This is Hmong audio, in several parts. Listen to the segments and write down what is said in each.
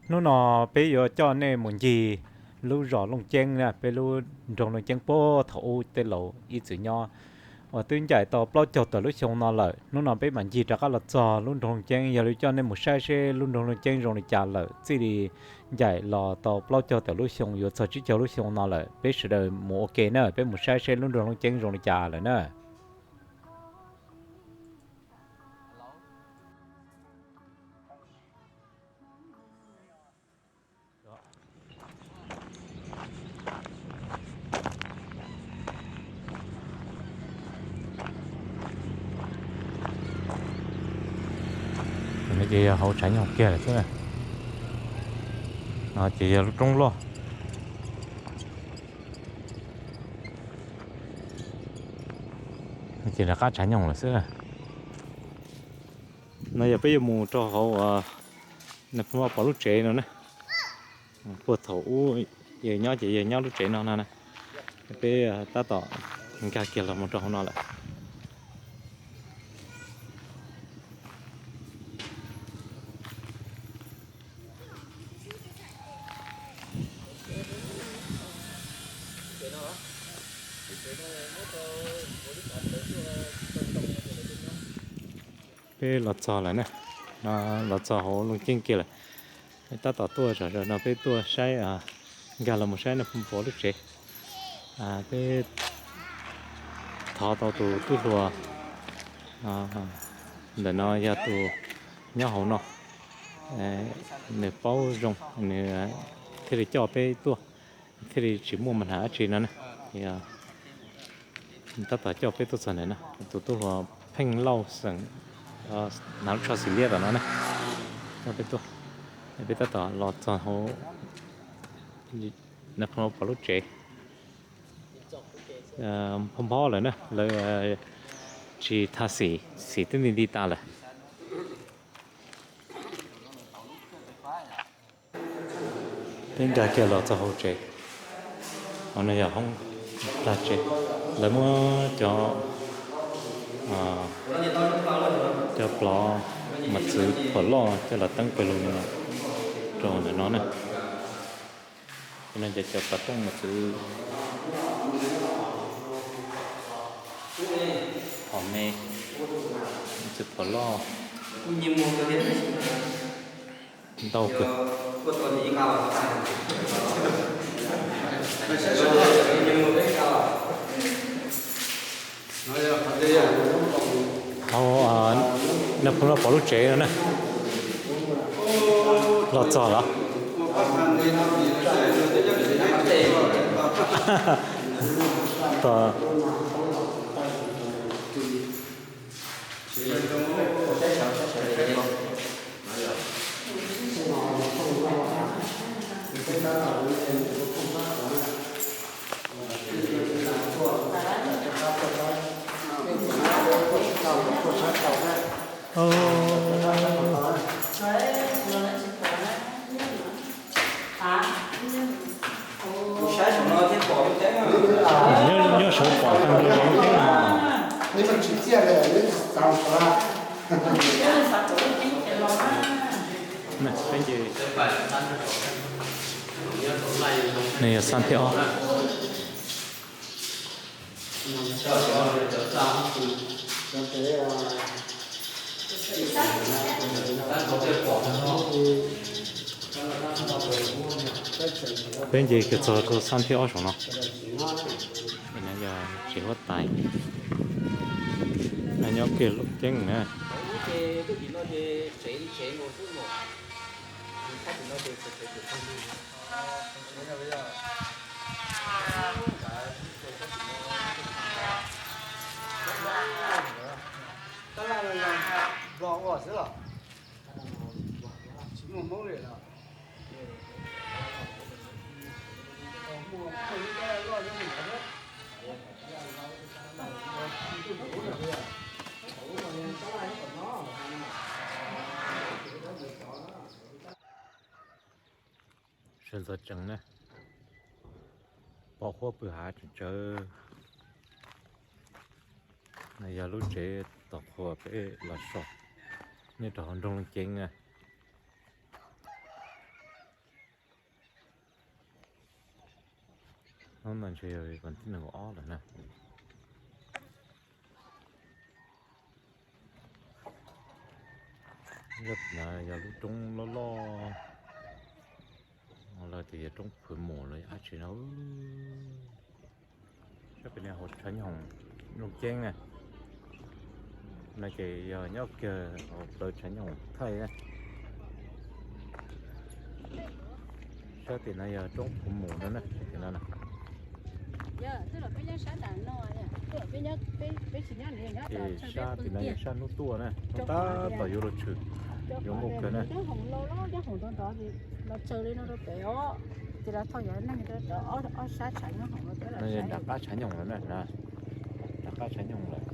Hnub no peb yuav coj nej mus ncig lub zos Looj Ceeb na, peb lub nroog Looj Ceeb puag thaum ub tej laus ib txwm nyob, uas twb ncaim tau plaub caug tawm lub xyoo no lawm. Hnub no peb mam ncig rov qab los txog lub nroog Looj Ceeb, yog li coj nej mus saib seb lub nroog Looj Ceeb zoo li cas lawm. Txij li ncaim los tau plaub caug tawm lub xyoo yuav txog tsib caug lub xyoo no lawm, peb sawv daws mus ua ke na, peb mus saib seb lub nroog Looj Ceeb zoo li cas lawm na. No ces yog hauv tshav nyoog kiag lawm xwb na. No ces yog lub roob loj. Ces rov qab tshav nyoog lawm xwb. No yog peb yuav mus rau hauv, nws pom lub tsev no na. Puag thaum ub yawg nyob ces yawg nyob lub tsev no no na. Peb tab tom nkag kiag los mus rau hauv no lawm. Peb los txog lawm na, los txog hauv Looj Ceeb kiag lawm. Tab tom tuaj zom zaws no peb tuaj saib, nkag los mus saib nws pom lub tsev. Peb thov tau tus tub hluas ntawm no yog tus nyob hauv no, nws paub zoo, nws thiaj li coj peb tuaj, thiaj li tsis muaj mas hnav dab tsi no na. Tab tom coj peb tuaj txog ntawm no, tus tub hluas Pheej Lauj xeem hnav lub tsho xim liab tom no na, coj peb tuaj. Peb tab tom los txog hauv, nws pom lub tsev, phob phob lawm na, lawv tsis tha xim, xim twb nti nti tas lawm. Peb nkag kiag los txog hauv tsev, hauv no yog hoob tag tsev. Lawv muab cov, cov plov mos txwv phuam loj coj los teeb pawg lug li no rau ntawm no na. Cov no ces cov plov teeb mos txwv, hom me, mos txwv phuam loj, ntau kawg. Hauv, nws pom lub tsev no na. Los txog los? Nyob saum pom tag nrho lub teeb no. Nws yog xab thiab ob. Peb nce kiag txog rau xab thiab ob saum no. Yog tsev huab tais, nyob kiag Looj Ceeb na. Sawv ntxov tsees na, pom huab pw hav tseem tsawv. No yog lub tsev tom qhua peb los so nyob rau hauv nroog Looj Ceeb na. Hnub no ntshe yog vas thib nees nkaum ob lawm na. Yog, yog lub roob loj loj, lawv tias yog roob Phuv Mus los yog dab tsi no. Sab pem no hauv tshav nyooj hoom Looj Ceeb na. No ces yog nyob kiag hauv plawv tshav nyooj hoom Thaij na. Sab tim no yog roob Phuv Mus no na, sab tim no na. Ces sab tim no yog sab hnub tuaj na, hnub tab tom yuav luag tshwm, yuav nkuj kawg na. No yog nram qab tshav nyooj lawm na, nram qab tshav nyooj lawm.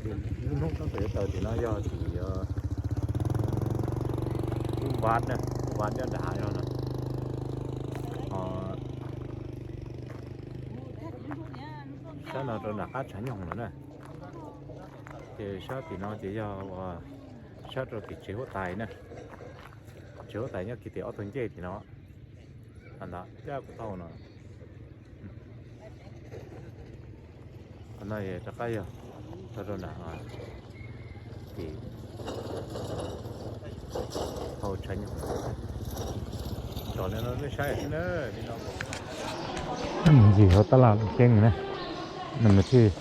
Lub hnub tab tom yuav tawm tim no yog tim Ub Vaj na, Ub Vaj nyob nram hav no na. Sab no rau nram qab tshav nyooj lawm na. Ces sab tim no ces yog uas sab rau tim tsev huab tais na. Tsev huab tais nyob kiag tim ob tug ncej tim no. Ntawd caj kuv tau no. Qhov no rov qab yog tau rau nram tim hauv tshav nyooj. Tsom li no nej saib xwb na. Ntxim hauv tab laj Looj Ceeb na, nws thiaj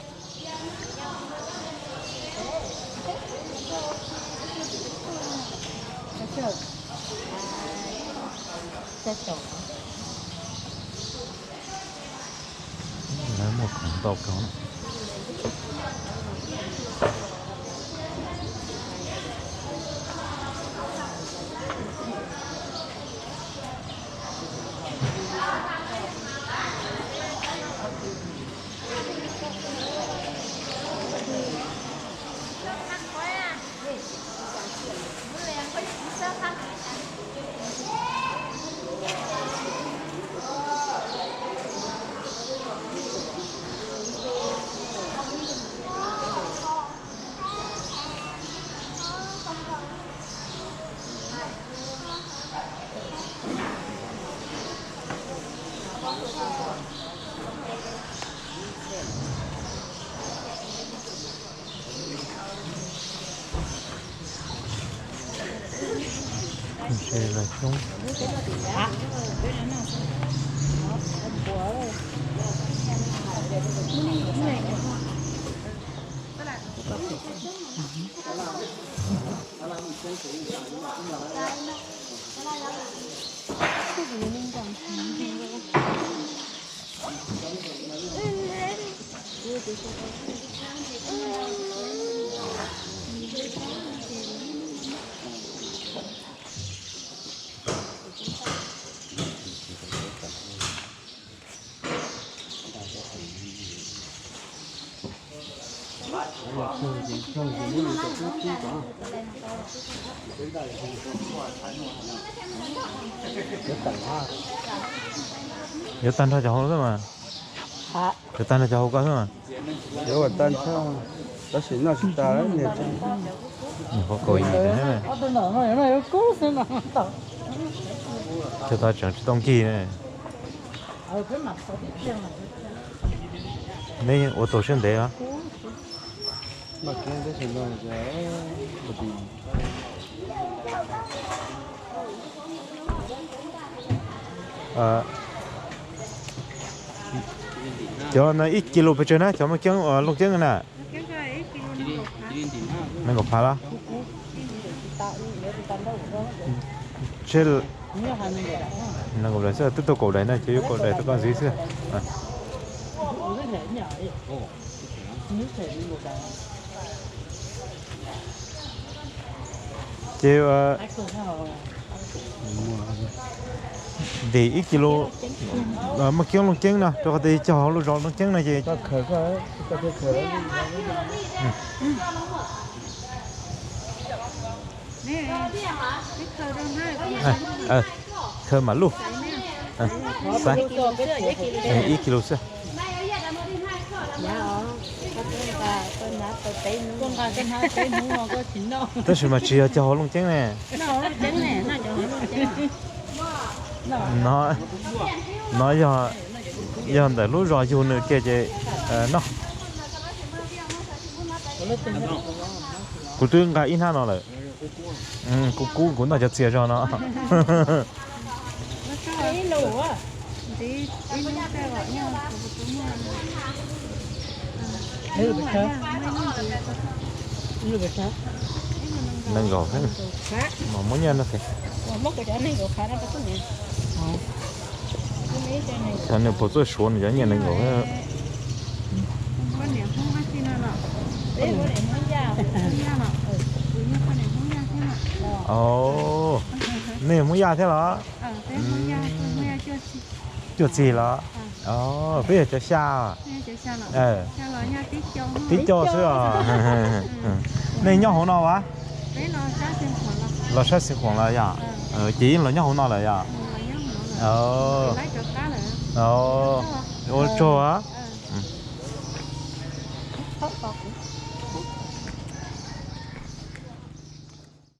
Lawv muaj khoom ntau kawg. Ntshe los coob. Yuav tag nrho cov hauv xwb mas. Yuav tag nrho cov hauv ko xwb mas. Yuav kom tag nrho, tab sis noj tsis tas niag. Nyuam qhuav kaum yim na. Cov tau tseem tsis tau nkig na. Neb ua tau siab ntev os. Cov no ib kis lus pes tsawg na, cov Looj Ceeb, Looj Ceeb na? Nees nkaum phav los? Nees nkaum daim xwb, twb tau kaum daim na, ces yuav kaum daim rau koj ntxiv xwb. Ces ntim ib kis lus maj kiab Looj Ceeb no, rau qhov tias cog hauv lub zos Looj Ceeb no ces khaws mam luj, xaiv ib kis lus xwb. Tab sis mas tsis yog cog hauv looj ceeb ne. No, no yog, yog ntawm lub zos yug nws kiag ces no. Kuv twb nqa ib hnab no lawm. Kuv kub kuv noj cov txias zog no. Nees nkaum, mas muab nyiaj no. Xyov nws puas txawj suav nws cov nyiaj nees nkaum. Nej Hmoob Yaj thiab los? Cuaj txig los? Peb yog cov xya. Tib co xwb os. Nej nyob hauv no as? Los sab Xeev Khuam los yom? Ces yeej los nyob hauv no lawm yom? Ua tsaug.